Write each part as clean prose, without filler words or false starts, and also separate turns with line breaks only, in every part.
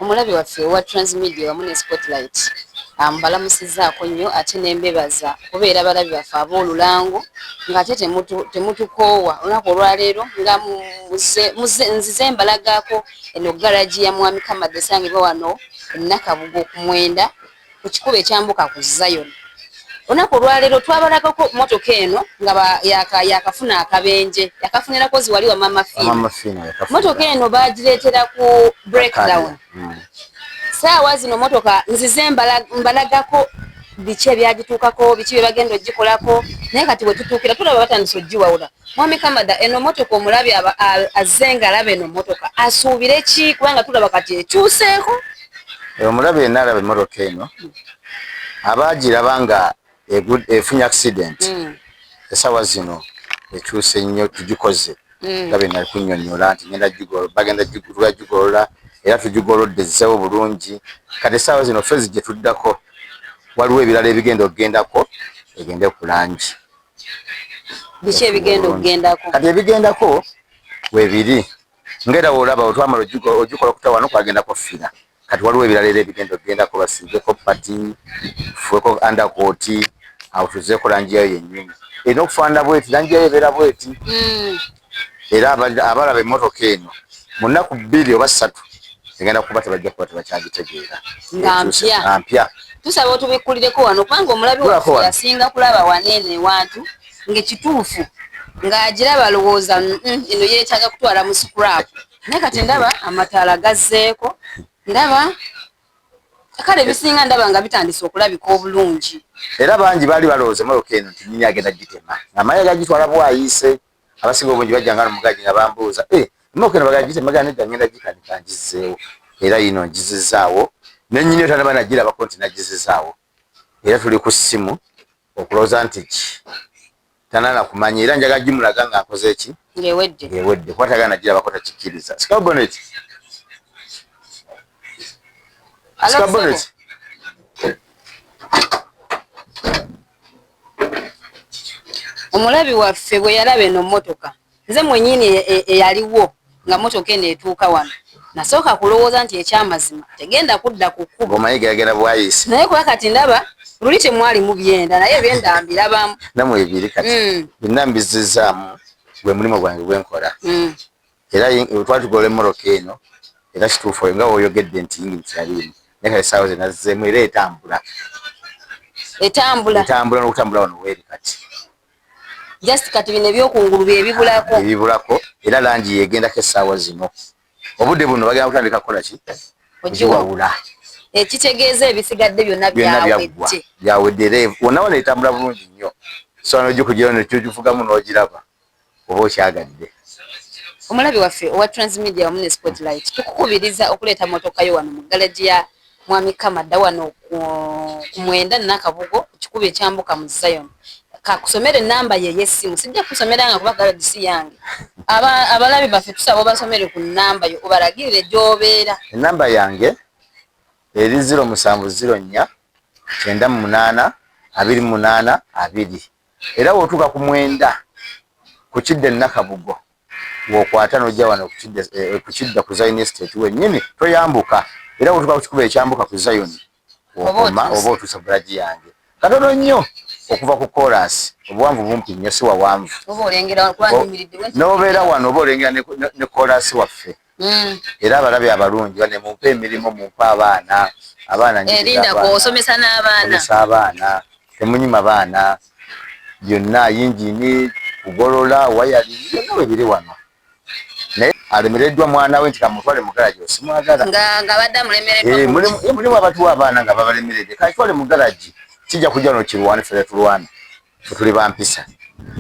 Omulabi waffe owa Transmedia wamu ne Spotlight mbalamusizzaako nnyo ate ne mbebaza kubeera balabi baffe ab'olulango ng'ate temutukoowa. Olunaku olwaleero nga nzize mbalagaako eno garagi ya Mwami Kamada esangibwa wano e Nakabugo ku Mwenda ku kikubo ekyambuka ku Zion. Olunaku olwaleero twabalagako motoka eno nga yakafuna akabenje, yakafunirako zi wali wa Mama Fina. Motoka eno bagireetera ku breakdown. Saawa zino motoka nzize mbalagako biki ebyagituukako, biki bye bagenda ogikolako, naye kati we tutuukira tulaba batandise ogiwawula. Mwami Kamada, eno motoka omulabi azze ng'alaba eno motoka asuubire ki, kubanga tulaba kati ekyuseeko?
Omulabi yenna alaba emmotoka eno abaagiraba nga efunye accident, essaawa zino ekyuse nnyo, tugikoze nga bye nali kunnyonnyola nti ngenda bagenda tugigolola era tugigolodde ezzeewo bulungi. Kati essaawa zino phase gye tuddako waliwo ebirala ebigenda okugendako, egende ku langi.
Biki ebigenda okugendako?
Kati ebigendako weebiri ng'era w'olaba wetwamala ogikola okuta wano kwagendako ffira. Kati waliwo ebirala era ebigenda okugendako, basiigeko pati, tufuweko undercoat, awo tuzzeeko langi yayo yennyini. Erina okufaanana bweti, langi yayo ebeera bweti. Era abalaba emmotoka eno mu nnaku 2 oba 3 egenda kuba tebajja kuba tebakyagitegeera.
Nga mpya.
Nga mpya.
Tusaba otubikkulireko wano kubanga omulabi waffe yasinga kulaba wano eno ewantu ng'ekituufu ng'agiraba alowooza eno yeetaaga kutwala mu scrap. Naye kati ndaba amataala gazzeeko, ndaba kale ebisinga ndaba nga bitandise okulabika obulungi.
Era bangi baali balowooza emmotoka eno nti nnyini agenda gitema, ng'amaanyi agagitwala bwayiise. Abasinga obungi bajja nga mugaji nga bambuuza, emmotoka eno bagala gitema, gala nedda ngenda gikanika ngizzeewo. Era yino ngizizzaawo ne nnyini yo tannaba nagirabako nti nagizizzaawo. Era tuli ku ssimu okulowooza nti ki tanana kumanya, era njagala gimulaga nga nkoze ki
ng'ewedde,
ng'ewedde kuba tagala nagirabako takikkiriza. Sika bonnet, sika bonnet.
Omulabi waffe bwe yalaba eno mmotoka, nze mwennyini eyaliwo nga mmotoka eno etuuka wano, nasooka kulowooza nti ekyamazima tegenda kudda ku kkubo.
Omanyi geragera bwayise.
Naye kuba kati ndaba luli temwalimu byenda, naye ebyenda mbirabamu.
Nammwe ebiri kati byonna mbizizzaamu, gwe mulimu gwange gwe nkola. Era twali tugola emmotoka eno, era kituufu nga w'oyogedde nti yingini teyaliimu, naye kati essaawa zino nazzeemu era etambula.
Etambula.
Etambula n'okutambula wano weeri kati.
Just kati bino ebyokungulu bye bibulako.
Ebibulako era langi yegendako essaawa zino. Obudde buno bagenda kutandika kukola ki?
Ogiwawula. Ekitegeeza ebisigadde byonna byawedde.
Byawedde era wonna wano etambula bulungi nnyo. So n'ogikugira n'ogivugamu n'ogiraba oba okyagadde.
Omulabi waffe owa Transmedia wamu ne Spotlight, tukukubiriza okuleeta mmotoka yo wano mu garagi ya Mwami Kamada wano ku Mwenda Nakabugo ku kikubo ekyambuka mu Zion. Kakusomere ennamba ye ey'essimu, sijja kukusomera nga kuba garagi si yange. Abalabi baffe tusaba obasomere ku nnamba yo obalagirire gy'obeera.
Ennamba yange eri 0704 98 28 2. Era bw'otuuka ku Mwenda ku kidda e Nakabugo w'okwata n'ojja wano ku kidda ku Zion Estate wennyini toyambuka. Era bw'otuuka ku kikubo ekyambuka ku Zion w'okoma oba otuusa garagi yange. Katono nnyo okuva ku koolaasi, obuwanvu bumpi nnyo si wawanvu. N'obeera wano oba olengera ne koolaasi waffe. Era abalabi abalungi bane mumpe emirimu, mumpe abaana, abaana
osomesa n'abaana.
Osomesa abaana, temunyima baana, byonna yingini, kugolola, wayali, byonna we biri wano. Naye alemereddwa mwana we nti kamutwale mu garagi osimwagala.
Nga abadde amulemereddwa.
Mulimu abatuwa abaana nga babalemeredde. Kakitwale mu garagi, kijja kujja wano kirwane, ffe tetulwana. Ffe tuli ba mpisa.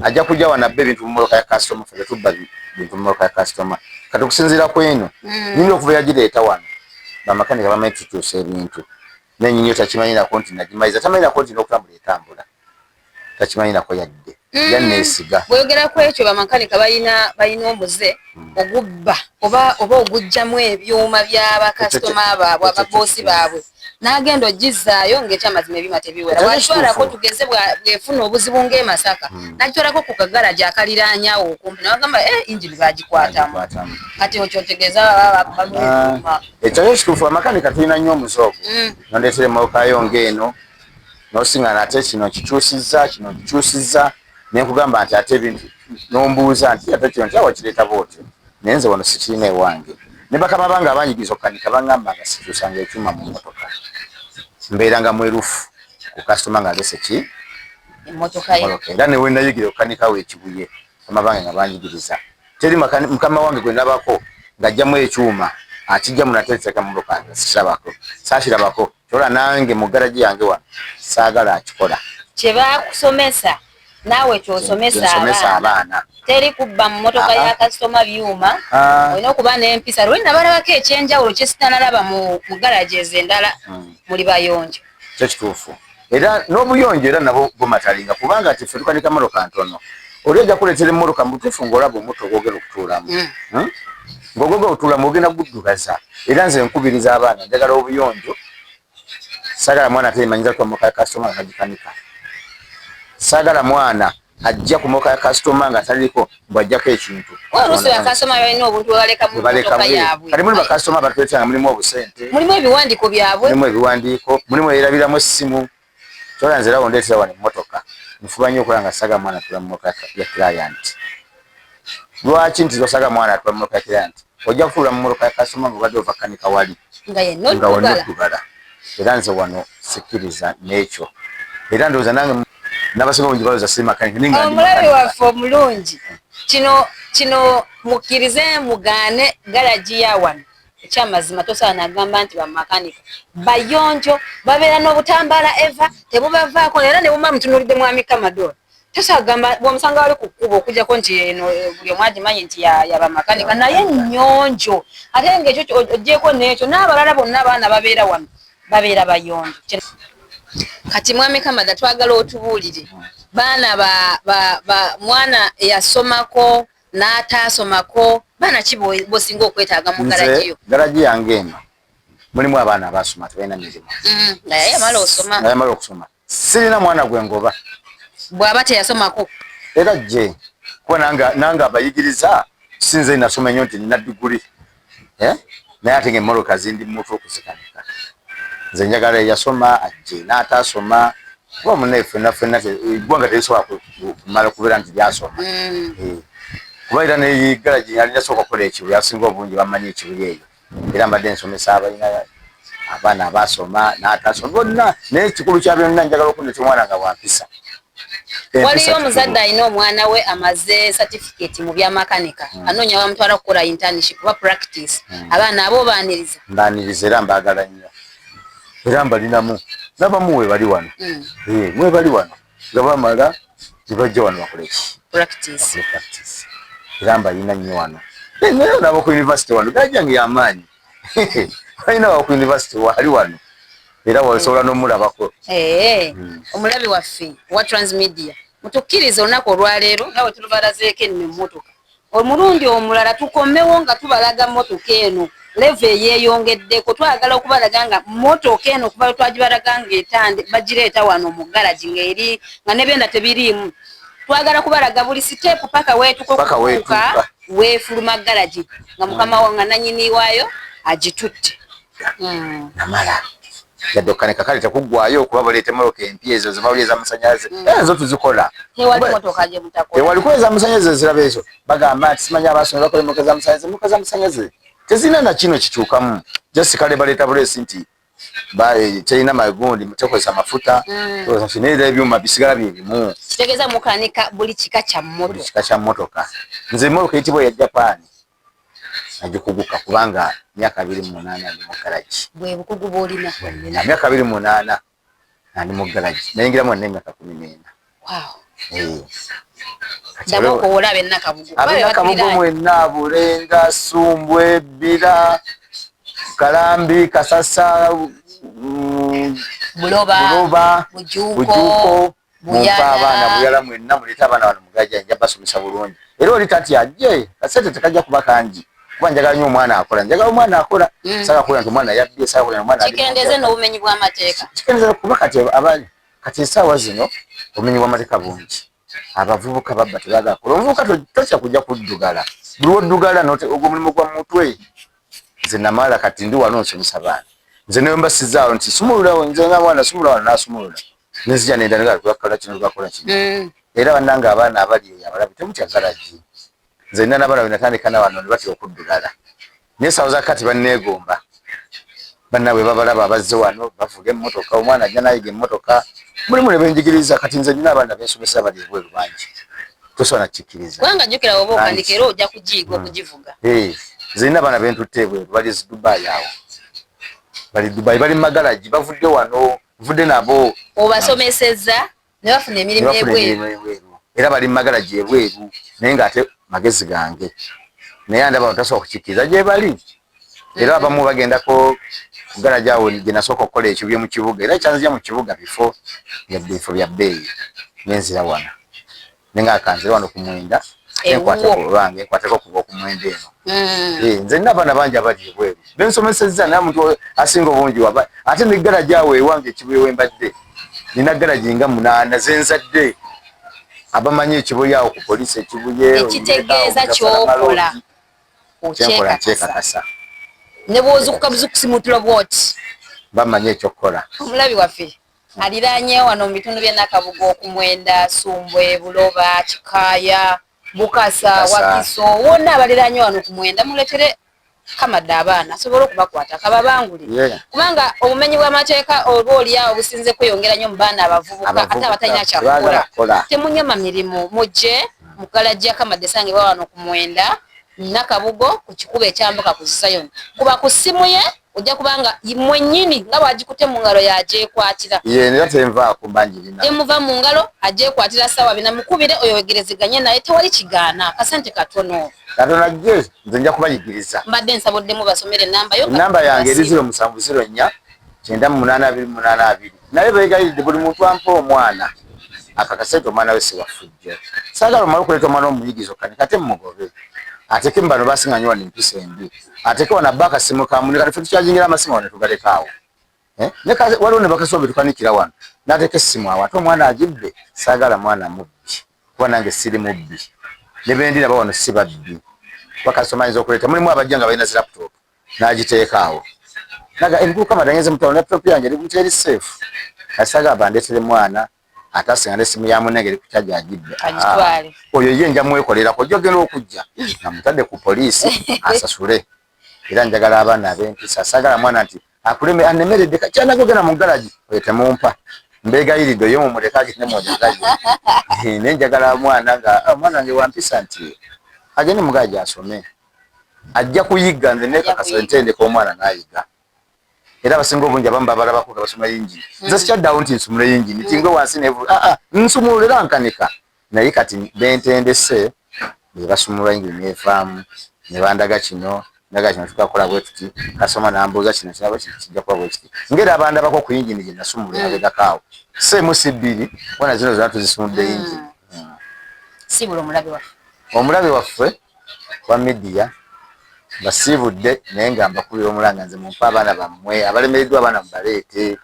Ajja kujja wano abbe ebintu mu mmotoka ya kasitoma, ffe tetubba bintu mu mmotoka ya kasitoma. Kati okusinziira ku eno, nnyini okuva yagireeta wano, bamakanika bamanyi tukyusa ebintu. Naye nnyini yo takimanyirako nti nagimaliza, tamanyirako nti n'okutambula etambula. Takimanyirako yadde. Yanneesiga.
Bw'oyogera ku ekyo, bamakanika balina omuze ogubba oba oguggyamu ebyuma bya bakasitoma baabwe, ababoosi baabwe. N'agenda ogizzaayo ng'ekyamazima ebyuma tebiwera. Bw'akitwalako tugeze bw'efuna obuzibu ng'e Masaka, n'akitwalako ku kagaragi akaliraanye awo okumpi, ne bagamba engine baagikwatamu. Kati ekyo otegeeza baba bamukuuma.
Ekyo kyo kituufu, amakanika tulina nnyo omuze ogwo. Nondeetera emmotoka yo ng'eno, n'osingana ate kino nkikyusizza, kino nkikyusizza, ne nkugamba nti ate ebintu n'ombuuza nti ate kino nti awo kireeta bw'otyo. Naye nze wano sikirina ewange. Ne bakama bange abanjigiriza okukanika bangamba nga sikyusanga ekyuma mu mmotoka. Mbeeranga mwerufu ku kasitoma ng'aleese ki?
Emmotoka ye.
Era ne we nayigira okukanikawo e Kibuye, bakama bange nga banjigiriza. Teri mukama wange gwe ndabako ng'aggyamu ekyuma akiggyamu nate akiteeka mu mmotoka sikirabako. Saakirabako. Kyola nange mu garagi yange wano saagala akikola.
Kye baakusomesa naawe ky'osomesa abaana. Teri kubba mu mmotoka ya kasitoma byuma, olina okuba n'empisa. Luli nabalabako eky'enjawulo kye sitanalaba mu garagi ezo endala, muli bayonjo.
Kyo kituufu. Era n'obuyonjo era nabwo bumatalinga kubanga nti ffe tukanika mmotoka ntono. Oli ajja kuleetera emmotoka mu butuufu ng'olaba omutto gw'ogenda okutuulamu. Ng'ogenda okutuulamu ogenda kuguddugaza. Era nze nkubiriza abaana njagala obuyonjo. Saagala mwana ateemanyiza kuba mmotoka ya kasitoma nga tagikanika. Saagala mwana ajja ku mmotoka ya kasitoma nga taliko mbu ajjako ekintu.
Oluusi bakasitoma balina obuntu bwe baleka mu mmotoka yaabwe.
Kati muli bakasitoma batuleetera nga mulimu obusente.
Mulimu ebiwandiiko byabwe.
Mulimu ebiwandiiko, mulimu eyerabiramu essimu. Kyola nze era wondeetera wano emmotoka nfuba nnyo okulaba nga saagala mwana atuula mu mmotoka ya client. Lwaki nti tosaagala mwana atuula mu mmotoka ya client? Ojja kutuula mu mmotoka ya kasitoma ng'obadde ova kukanika wali.
Nga yenna oddugala.
Era nze wano sikkiriza n'ekyo. Era ndowooza nange n'abasinga obungi balowooza siri makanika naye nga ndi
Omulabi waffe omulungi, kino kino mukkirize mugaane garagi ya wano. Ekyamazima tosaana nagamba nti bamakanika bayonjo, babeera n'obutambaala eva tebubavaako era ne buma mutunuulidde mwami Kamadol. Tosobola kugamba bw'omusanga wali ku kkubo okuggyako nti eno buli omu agimanyi nti ya bamakanika naye nnyonjo ate ng'ekyo oggyeeko n'ekyo n'abalala bonna abaana babeera wano babeera bayonjo. Kati mwami Kamada twagala otubuulire baana ba mwana eyasomako n'ataasomako baana ki b'osinga okwetaaga mu garagi yo?
Garagi yange eno mulimu abaana abaasoma tebalina mirimu.
Naye yamala osoma.
Naye yamala okusoma. Sirina mwana gwe ngoba.
Bw'aba teyasomako.
Era jje kuba nange abayigiriza si nze nasoma nnyo nti nina diguli. Naye ate ng'emmotoka zindi mu mutwe okuzikanika. Nze njagala eyasoma ajje n'ataasoma kuba munnaye ffenna ffenna eggwanga terisobola kumala kubeera nti lyasoma. Kuba era ne garagi alina sooka okukola ekibuye asinga obungi bamanyi ekibuye eyo. Era mbadde nsomesa abalina abaana abaasoma n'atasoma bonna naye ekikulu kya byonna njagala okundeeta omwana nga wa mpisa.
Waliyo omuzadde alina omwana we amaze certificate mu byamakanika anoonya bamutwala kukola internship oba practice abaana abo obaaniriza?
Mbaaniriza era mbaagala nnyo era mbalinamu n'abamu weebali wano weebali wano nga bamala ne bajja wano bakole ki?
Practice.
Era mbalina nnyo wano. Naye nabo ku university wano garagi yange y'amaanyi. Balina abo ku university wali wano era osobola n'omulabako.
Omulabi waffe owa Transmedia mutukkirize olunaku olwaleero nga bwe tulubalazeeko enno emmotoka omulundi omulala tukomewo nga tubalaga mmotoka eno level eyeeyongeddeko. Twagala okubalaga nga mmotoka eno okuva lwe twagibalaga ng'etandi bagireeta wano mu garagi ng'eri nga n'ebyenda tebiriimu. Twagala kubalaga buli siteepu paka weetuuka okutuuka weefuluma garagi nga mukama wa nga nannyini waayo agitutte.
Namala yadde okukanika kale tekuggwayo kuba baleeta emmotoka empya ezo zebawulira ez'amasannyalaze era nazo tuzikola.
Tewali mmotoka gye mutakola.
Tewali kuba ez'amasannyalaze ziraba ezo bagamba nti simanyi abaasoma bakola emmotoka z'amasannyalaze. Emmotoka z'amasannyalaze tezirina na kino kikyukamu just kale baleeta buleesi nti terina magundi tekozesa mafuta naye era ebyuma bisigala bye bimu.
Kitegeeza mukanika buli kika kya mmotoka.
Buli kika kya mmotoka. Nze emmotoka eyitibwa eya Japan nagikuguka kubanga myaka 28 ndi mu garagi.
Bwe bukugu bw'olina.
Bwe nnina myaka 28 ndi mu garagi nayingiramu wano n'emyaka 14.
Wow. Ddamu okowoola ab'e Nakabugo.
Ab'e Nakabugo mwenna Bulenga, Ssumbwe, Bbira, Kalambi, Kasasa,
Buloba,
Bujuuko, mumpe abaana Buyala mwenna muleete abaana wano mu garagi nja basomesa bulungi. Era oli tatya ajje kasente tekajja kuba kangi. Kuba njagala nnyo omwana akola, njagala omwana akola. Saagala kuwulira nti omwana yabbye, saagala kuwulira omwana
Kikendeze n'obumenyi bw'amateeka.
Kikendeze kuba kati aba kati essaawa zino obumenyi bw'amateeka bungi. Abavubuka babba, tebaagala kukola. Omuvubuka totya kujja kuddugala. Buli lw'oddugala ogwo omulimu gwa mutwe. Nze namala kati ndi wano nsomesa baana. Nze ne mba sizaawo nti sumulula, nze nga mwana sumulula wano n'asumulula. Nenzija nenda nga tugakola kino, tugakola kino. Era bannange abaana abali eyo abalabi temutya garagi. Nze nina n'abaana be natandika na wano ne batya okuddugala. Naye essaawa za kati banneegomba. Bannaabwe babalaba abazze wano bavuga emmotoka, omwana ajja n'ayiga emmotoka. Mulimu ne benjigiriza kati nze nina abaana bensomesa bali ebweru bangi. Tosobola na kukikkiriza.
Kubanga jjukira oba okanika era ojja kugiyiga okugivuga.
Nze nina abaana bentutte ebweru bali Dubai awo. Bali Dubai, bali mu magalagi, bavudde wano, nvudde nabo.
Obasomesezza ne bafuna emirimu ebweru.
Era bali mu magalagi ebweru naye ng'ate magezi gange. Naye andaba tasobola kukikkiriza gye bali. Era abamu bagendako ku garagi awo gye nasooka okukola ekibyo mu kibuga. Era ekyanzija mu kibuga bifo bya bbeeyi nenzira wano. Naye nga kanzire wano ku mwenda enkwateko olwange enkwateko kuva ku mwenda eno. Nze nina abaana bangi abali ebweru bensomesezza, naye omuntu asinga obungi waba ate ne garagi awo ewange ekibuye we mbadde nina garagi nga 8 zenzadde abamanyi ekibuye awo ku poliisi ekibuye.
Ekitegeeza kyokola okyekakasa ne bw'ozukuka buzukusi mutulo bw'oti
bamanyi ekyokukola.
Omulabi waffe aliraanye wano mu bitundu by'e Nakabugo, Okumwenda, Sumbwe, Buloba, Kikaaya, Bukasa, Wakiso, wonna abaliraanye wano ku Mwenda, muleetere Kamadde abaana asobole okubakwata kababangule, kubanga obumenyi bw'amateeka oba oli awo businze kweyongera nnyo mu baana abavubuka ate abatalina kyakukola. Temunyoma mirimu, mujje mu galagi ya Kamadde esangibwa wano ku Mwenda Nakabugo ku kikubo ekyambuka ku Zion. Kuba ku ssimu ye ojja kubanga mwennyini nga bw'agikutte mu ngalo y'agyekwatira.
Era tenvaako mba njirina.
Temuva mu ngalo, agyekwatira ssaawa bina. Mukubire oyogerezeganye naye, tewali kigaana, akasente katono.
Katono ajje, nze nja kubayigiriza.
Mbadde nsabuddemu basomere ennamba yo.
Ennamba yange eri 0704 98 28 2. Naye beegayiridde buli muntu ampa omwana akakase nti omwana we si wafujjo. Saagala omale okuleeta omwana omuyigizo kani kate mugobe. Ateke mu bano basinga nnyo wano empisa embi. Ateke wano abba akasimu ka munne, kati ffe tukyajingira amasimu wano ne tugaleka awo. Waliwo ne bakasimu be tukanikira wano. N'ateeka essimu awo ate omwana agibbe. Saagala mwana mubbi kuba nange siri mubbi. Ne be ndiraba wano si babbi. Kuba kasitoma ayinza okuleeta, mulimu abajja nga balina zi laptop n'agiteeka awo. Naga emukulu Kamada ngenze mu town, laptop yange eri eri safe. Kati saagala bandeetere mwana ate asinga n'essimu ya munne ng'eri ku charge agibbe. Oyo ye nja mwekolerako, ojja ogenda okujja nga mutadde ku poliisi asasule. Era njagala abaana ab'empisa, saagala mwana nti akuleme anemeredde kyanaga ogenda mu garagi oyo temumpa. Mbeegayiridde oyo mumuleke agende mu garagi. Naye njagala mwana nga omwana wange wampisa nti agende mu garagi asome. Ajja kuyiga, nze neekakasa ntendeka omwana n'ayiga. Era abasinga obungi abamu babalabako nga basoma yingini. Nze sikyaddawo nti nsumule yingini, nti ngwe wansi nevu, nsumulula era nkanika. Naye kati bentendese be basumulula yingini nevaamu, ne bandaga kino, ndaga kino tukakola bwe tuti, kasoma n'ambuuza kino kirabo kino kijja kuba bwe kiti. Ng'era abandabako ku yingini gye nasumulula emabegako awo. Si emu si bbiri, kubanga zino zonna tuzisumudde yingini.
Siibula omulabe waffe.
Omulabe waffe wa media basiibudde, naye nga mbakubira omulanga nze mumpe abaana bammwe abalemereddwa, abaana mubaleete,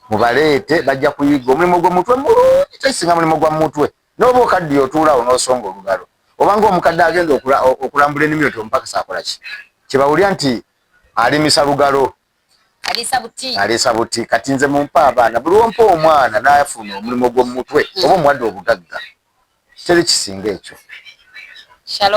mubaleete bajja kuyiga omulimu gw'omutwe mulungi, tekisinga mulimu gwa mutwe. N'oba okaddiye otuulaawo n'osonga olugalo, obanga omukadde agenda okulambula ennimiro tomupakasa akola ki? Kibawulira nti alimisa lugalo, aliisa buti. Kati nze mumpe abaana, buli wompa omwana n'afuna omulimu gw'omutwe oba omuwadde obugagga, teri kisinga ekyo.
Shalom.